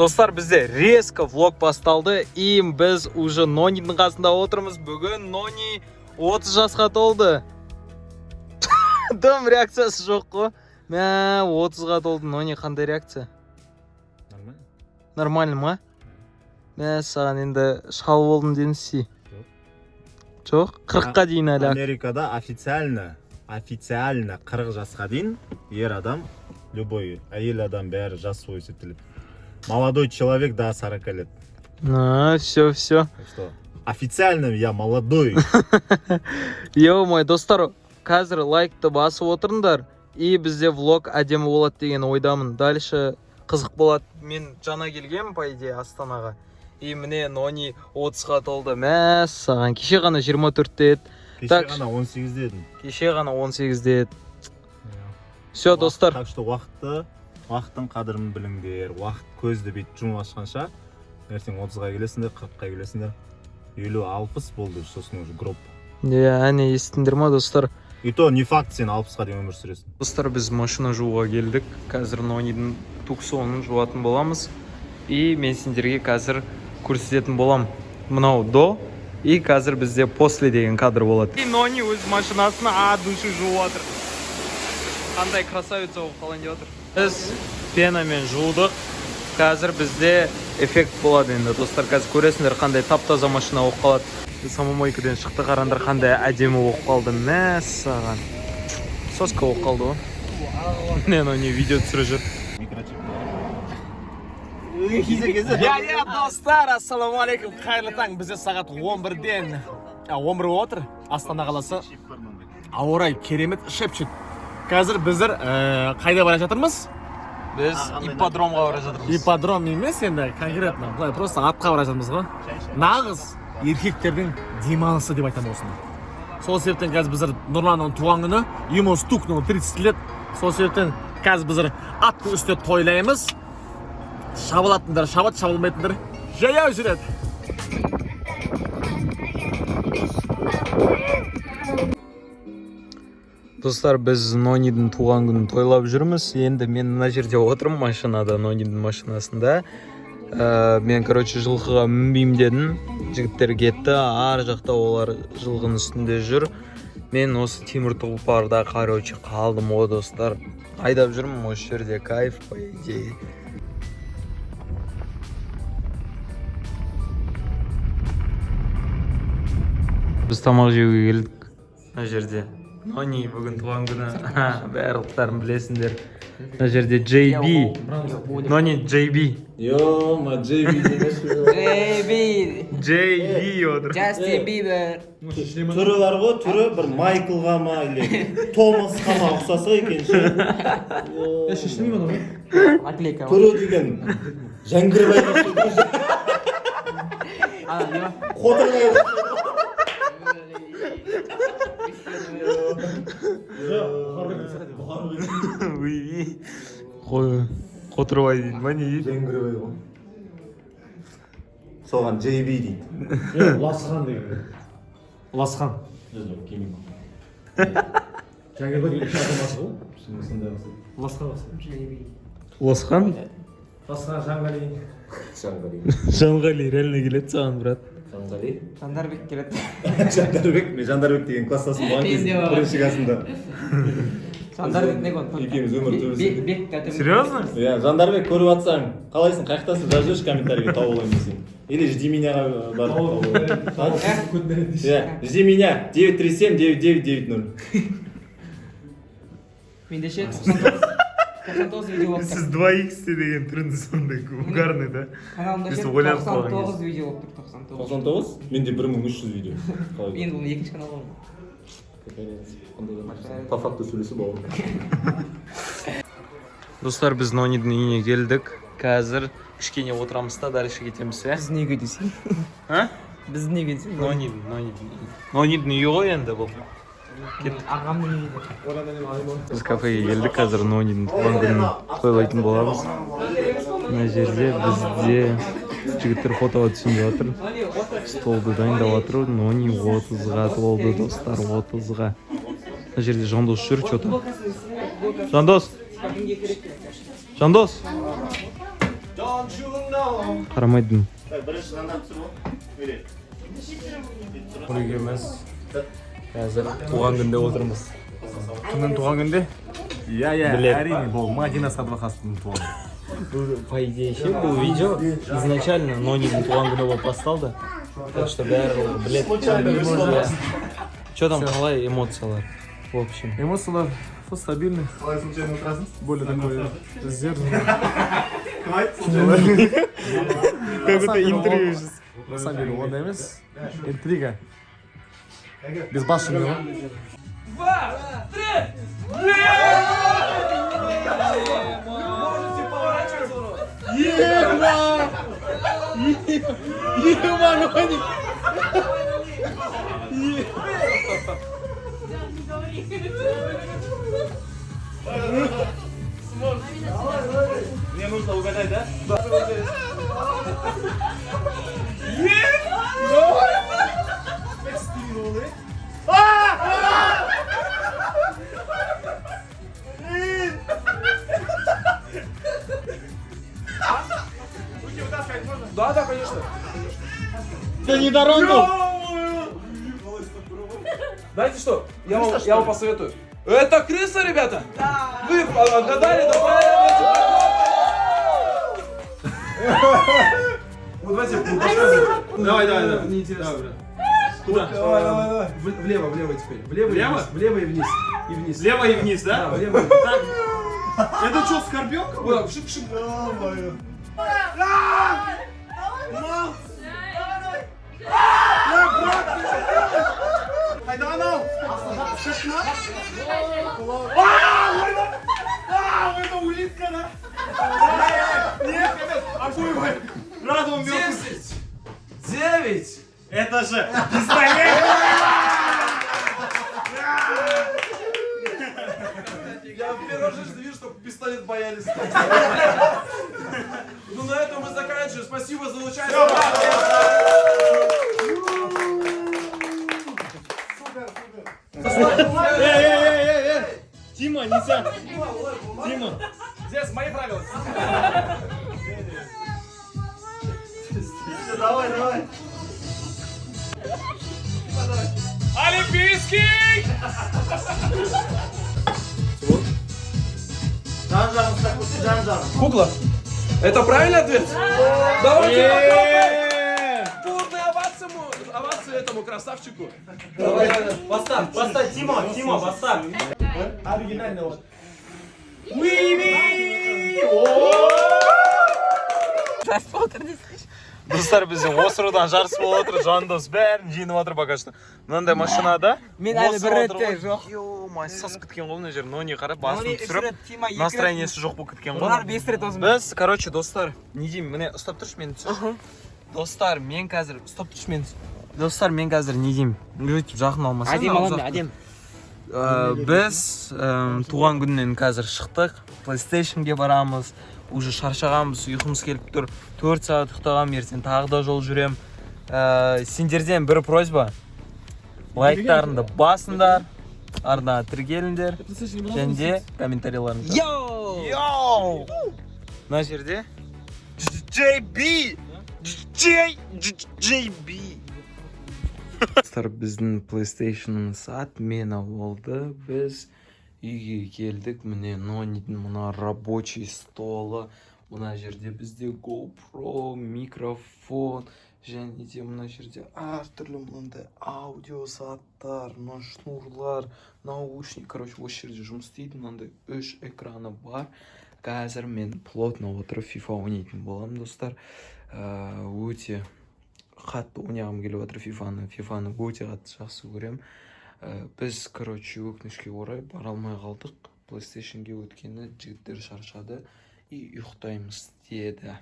Достар, бізде резко влог басталды, и біз уже Нонидің қасында отырмыз. Бүгін Нони 30 жасқа толды. Дым реакциясы жоқ қой. Мә, 30-ға толды Нони, қандай реакция? Нормально. Нормально ма? Мә, саған енді шал болдым деңізші. Жоқ, 40-қа дейін әлі. Америкада официально 40 жасқа дейін ер адам, любой әйел адам, бәрі жас болып есептеледі. Молодой человек до 40 лет. А, все, все. Так что официально я молодой. Ё-моё, достар, қазір лайкты басып отырыңдар, и бізде влог әдемі болады деген ойдамын. Дальше қызық болады. Мен жаңа келгенмін, по идее, Астанаға. И міне, Нони 30-ға толды. Мә, саған кеше ғана 24-те еді. Кеше Так. ғана 18-де едім. Кеше ғана 18-де еді. Все, достар. Так что уақыттың қадірін біліңдер. Уақыт көзді бүйтіп жұмып ашқанша ертең 30-ға келесіңдер, 40-қа келесіңдер. 50, 60 болды, сосын уже гроб. Иә, әне, естіңдер ма, достар? И то не факт, сен 60-қа дейін өмір сүресің. Достар, біз машина жууға келдік. Қазір Нонидің Туксонын жуатын боламыз. И мен сендерге қазір көрсететін болам. Мынау до, и қазір бізде после деген кадр болады. И Нони өз машинасын от души жуып жатыр. Қандай красавица болып қалайын деп жатыр. Біз пенамен жудық. Қазір бізде эффект болады енді, достар. Қазір көресіңдер, қандай тап-таза машина болып қалады. Самомойкадан шықты, қараңдар, қандай әдемі болып қалды. Мәссаған. Соска болып қалды ғой. Міне, анау не видео түсіріп жүр. Микрочип. Иә, иә, достар, ассалаумағалейкум, қайырлы таң. Бізде сағат 11-ден, 11 болып отыр. Астана қаласы. Ауа райы керемет, шепчет. Қазір біздер қайда бара жатырмыз? Біз ипподромға бара жатырмыз. Ипподром емес енді, конкретно. Былай просто атқа бара жатырмыз ғой. Нағыз еркектердің демалысы деп айтамын осыны. Сол себептен қазір біздер Нұрланның туған күні, ему стукнуло 30 лет. Сол себептен қазір біздер аттың үстіне тойлаймыз. Шабылатындар шабады, шабылмайтындар жаяу жүреді. Достар, біз Нонидің туған күнін тойлап жүрміз. Енді мен мына жерде отырмын машинада, Нонидің машинасында. Мен, короче, жылқыға мінбеймін дедім. Жігіттер кетті, ар жақта олар жылқының үстінде жүр. Мен осы темір тұлпарда, короче, қалдым ғой, достар. Айдап жүрмін осы жерде, кайф, по идее. Біз тамақ жеуге келдік мына жерде. Нони бүгін туған күні, барлықтарын білесіңдер. Мына жерде JB. Нони JB. Ё-ма, JB демеші. JB. JB отыр. Justin Bieber. Түрі бар ғой, түрі бір Майклға ма или Томасқа ма ұқсаса екен ше. Наклейка. Түрі деген Жәңгірбайға ұқсайды. Ана, не ма? Қотырбайға. Ой, Қотырбай дейді ма, не дейді? Жәңгірбай ғой. Соған JB дейді. Ұласхан деген. Ұласхан. Жәңгірбай деген үш атамасы ғой. Ұласхан. Ұласхан? Ұласхан Жанғали. Жанғали реально келеді саған, брат. Жандарбек келеді. Жандарбек, мен Жандарбек деген класстасым болған Мен де кезде бар. бірінші классымда. Жандарбек не ғой? Екеуміз өмір төбесі. Бек тәтем. Серьезно? Иә, Жандарбек, көріп жатсаң, қалайсың, қаяқтасың, жазып жіберші комментарийге, тауып алайын десең. Или жди меня-ға барып тауып алайын. Иә, жди меня 937 9990. Менде ше 99 99 видео болып тұр. Сіз 2х деген түріңіз сондай угарный, да? Каналымда ше Біз ойланып қалған 99 видео болып тұр, 99. 99? Менде 1300 видео. Қалай? Енді бұл екінші канал ғой. По факту сөйлесіп аламын. Достар, біз Нонидің үйіне келдік. Қазір кішкене отырамыз да, дальше кетеміз, иә? Біздің үйге десең. А? Біздің үйге десең. Нонидің, Нонидің. Нонидің үйі ғой енді бұл. Ағамның үйі деп. Біз кафеге келдік, қазір Нонидің туған күнін тойлайтын боламыз. Мына жерде бізде жігіттер фотоға түсейін деп жатыр. Столды дайындап жатыр. Нони 30-ға толды, достар, 30-ға. Мына жерде Жандос жүр, че-то. Жандос! Жандос! Қарамайдым. Бірінші мынаны түсір ғой. Или. Екеуміз қазір туған күнде отырмыз. Кімнің туған күнде? Иә, Біледі. әрине, бұл Мадина Садвақасовтың туған күні. Бұл, по идее, ше, бұл видео изначально Нонидің туған күні болып басталды. Так что бәрі біледі. Че там, қалай эмоциялар? В общем. Эмоциялар все стабильный. Қалай случайно отырасың? Более такой сдержанный. Кім айтты случайно? Как будто интервью. На самом деле ондай емес. Интрига. Безбашенный ғой. Два, три! Можете поворачиваться, бро. Ема! Ема, Нони! Мне нужно угадать, да? Да. Да, конечно. Да не дорогу! Знаете что? Я вам посоветую. Это крыса, ребята! Да! Вы отгадали, да правильно? Вот давайте. Давай, давай, давай. Мне интересно. Куда? Давай, давай, давай. Влево, влево теперь. Влево, Влево? и вниз. Влево и вниз. И вниз. Лево и вниз, да? Да, влево и вниз. Это что, скорпион? Вот, шип, шип. Это улитка, да? Нет, разум. 10, 9. Это же пистолет! Я в первый раз в жизни вижу, что пистолет боялись. Ну на этом мы заканчиваем. Спасибо за участие. Эй, эй, эй, эй! Тима, нельзя! Тима! Здесь мои правила. Давай, давай! Олимпийский! Жан жағын ұстап көрсе, жан жағын. Кукла. Это правильный ответ? Давайте похлопаем! Бурные овации, овации этому красавчику. Давай, давай, давай. Баста, баста, Тима, Тима, баста. Оригинально вот. Уи! Жарыс болып отыр десейші. Достар, бізде осырудан жарыс болып отыр. Жандос бәрін жеңіп жатыр пока что. Мынандай машинада. Мен әлі осырып бір отыр ретте ғой. жоқ. Ё-моё, сасып кеткен ғой мына жер. Нони қарап басын Нони үш түсіріп, рет, Тима екі рет. настроениесі жоқ болып кеткен ғой. Олар бес рет озып. Біз, короче, достар, не деймін, міне ұстап тұршы мені, түсірші. Достар, мен қазір ұстап тұршы мені. Достар, мен қазір не деймін? Өйтіп жақын алмасаң. Әдемі аламын, әдемі. Біз туған күннен қазір шықтық. PlayStationге барамыз. Уже шаршағанбыз, ұйқымыз келіп тұр. 4 сағат ұйықтағанмын, ертең тағы да жол жүрем. Сендерден бір просьба. Лайктарыңды басыңдар, арнаға тіркеліңдер және де комментарийларыңды. Йоу! Йоу! Мына жерде JB J JB. Достар, біздің PlayStation'ымыз отмена болды. Біз үйге келдік. Міне, Нонидің мына рабочий столы. Мына жерде бізде GoPro, микрофон және де мына жерде әртүрлі мынандай аудио заттар, мына шнурлар, наушник. Короче, осы жерде жұмыс істейді. Мынандай үш экраны бар. Қазір мен плотно отырып FIFA ойнайтын боламын, достар. Өте қатты ойнағым келіп жатыр фифаны. Фифаны өте қатты жақсы көремін. Біз, короче, өкінішке орай бара алмай қалдық PlayStationге, өйткені жігіттер шаршады и ұйықтаймыз деді.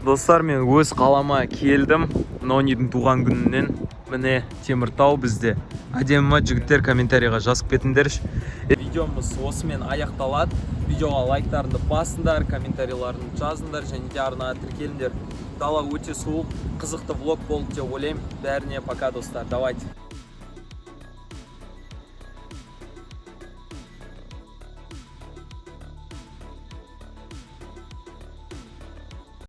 Достар, мен өз қалама келдім Нонидің туған күнінен. Міне, Теміртау бізде. Әдемі ма, жігіттер? Комментарийға жазып кетіңдерші. Видеомыз осымен аяқталады. Видеоға лайктарыңды басыңдар, комментарийларыңды жазыңдар және де арнаға тіркеліңдер. Дала өте суық. Қызықты влог болды деп ойлаймын. Бәріне пока, достар, давайте.